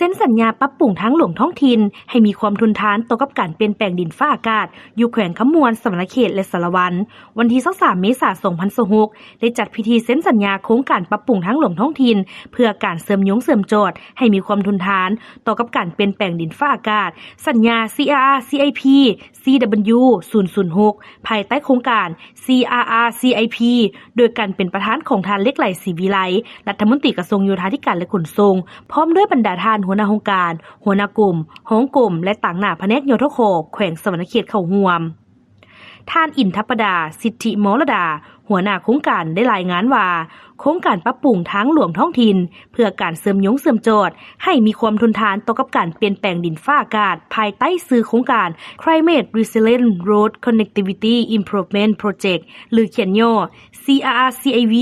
ເຊັນສັນຍາປັບປຸງທາງຫຼວງທ້ອງຖິ່ນ ໃຫ້ມີຄວາມທົນທານຕໍ່ກັບການປ່ຽນແປງດິນຟ້າອາກາດ ຢູ່ແຂວງຄຳມ່ວນ, ສະຫວັນນະເຂດ ແລະ ສາລະວັນ. ວັນທີຊາວສາມ ເມສາ ສອງພັນຊາວຫົກ ໄດ້ຈັດພິທີເຊັນສັນຍາໂຄງການປັບປຸງທາງຫຼວງທ້ອງຖິ່ນ ເພື່ອການເຊື່ອມໂຍງເຊື່ອມຈອດ ໃຫ້ມີຄວາມທົນທານຕໍ່ກັບການປ່ຽນແປງດິນຟ້າອາກາດ, ສັນຍາ CRRCIP CW ສູນສູນຫົກ ພາຍໃຕ້ໂຄງການ CRRCIP ໂດຍການເປັນປະທານຂອງທ່ານ ເລັກໄຫຼ ສີວິໄລ ລັດຖະມົນຕີກະຊວງໂຍທາທິການ ແລະ ຂົນສົ່ງ ພ້ອມດ້ວຍບັນດາທ່ານຫົວໜ້າຫ້ອງການ, ຫົວໜ້າກົມ, ຮອງກົມ ແລະ ຕາງໜ້າພະແນກ ຍທຂ ແຂວງສະຫວັນນະເຂດເຂົ້າຮ່ວມ. ທ່ານ ອິນທັບປະດາ ສິດທິມໍລະດາ ຫົວໜ້າໂຄງການ ໄດ້ລາຍງານວ່າ ໂຄງການປັບປຸງທາງຫຼວງທ້ອງຖິ່ນ ເພື່ອການເຊື່ອມໂຍງເຊື່ອມຈອດ ໃຫ້ມີຄວາມທົນທານຕໍ່ກັບການປ່ຽນແປງດິນຟ້າອາກາດ ພາຍໃຕ້ຊື່ໂຄງການ Climate Resilient Road Connectivity Improvement Project ຫຼື ຂຽນຫຍໍ້ CRRCIV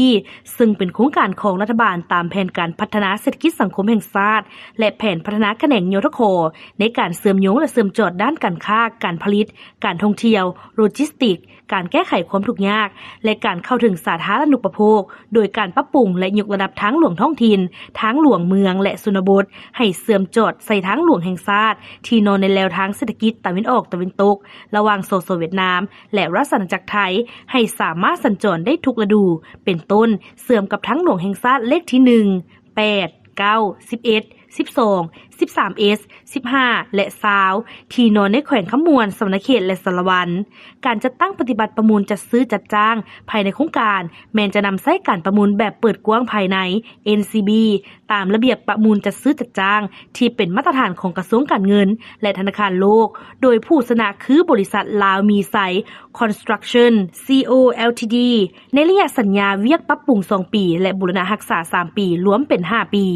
ເຊິ່ງເປັນໂຄງການຂອງລັດຖະບານຕາມແຜນການພັດທະນາເສດຖະກິດສັງຄົມແຫ່ງຊາດ ແລະ ແຜນພັດທະນາຂະແໜງ ຍທຂ ໃນການເຊື່ອມໂຍງ ແລະ ເຊື່ອມຈອດດ້ານການຄ້າ, ການຜະລິດ, ການທ່ອງທ່ຽວ, ໂລຈິສຕິກ, ການແກ້ໄຂຄວາມທຸກຍາກ ແລະ ການເຂົ້າເຖິງສາທາລະນຸປະໂພກ ໂດຍການປັບປຸງ ແລະ ຍົກລະດັບທາງຫຼວງທ້ອງຖິ່ນ, ທາງຫຼວງເມືອງ ແລະ ຊົນນະບົດ ໃຫ້ເຊື່ອມຈອດໃສ່ທາງຫຼວງແຫ່ງຊາດ ທີ່ນອນໃນແລວທາງເສດຖະກິດຕາເວັນອອກຕາເວັນຕົກ ລະຫວ່າງ ສສ ຫວຽດນາມ ແລະ ລາຊະອານາຈັກໄທ ໃຫ້ສາມາດສັນຈອນໄດ້ທຸກລະດູ ເປັນຕົ້ນ ເຊື່ອມກັບທາງຫຼວງແຫ່ງຊາດເລກທີໜຶ່ງ, ແປດ, ເກົ້າ, ສິບເອັດ, ສິບສອງ, ສິບສາມເອສ, ສິບຫ້າ ແລະ ຊາວ ທີ່ນອນໃນແຂວງຄຳມ່ວນ, ສະຫວັນນະເຂດ ແລະ ສາລະວັນ. ການຈັດຕັ້ງປະຕິບັດປະມູນຈັດຊື້ຈັດຈ້າງພາຍໃນໂຄງການ ແມ່ນຈະນຳໃຊ້ການປະມູນແບບເປີດກວ້າງພາຍໃນ NCB ຕາມລະບຽບປະມູນຈັດຊື້ຈັດຈ້າງ ທີ່ເປັນມາດຕະຖານຂອງກະຊວງການເງິນ ແລະ ທະນາຄານໂລກ, ໂດຍຜູ້ຊະນະຄືບໍລິສັດ ລາວມີໄຊ Construction CO Ltd ໃນໄລຍະສັນຍາວຽກປັບປຸງສອງປີ ແລະ ບູລະນະຮັກສາສາມປີ ລວມເປັນຫ້າປີ.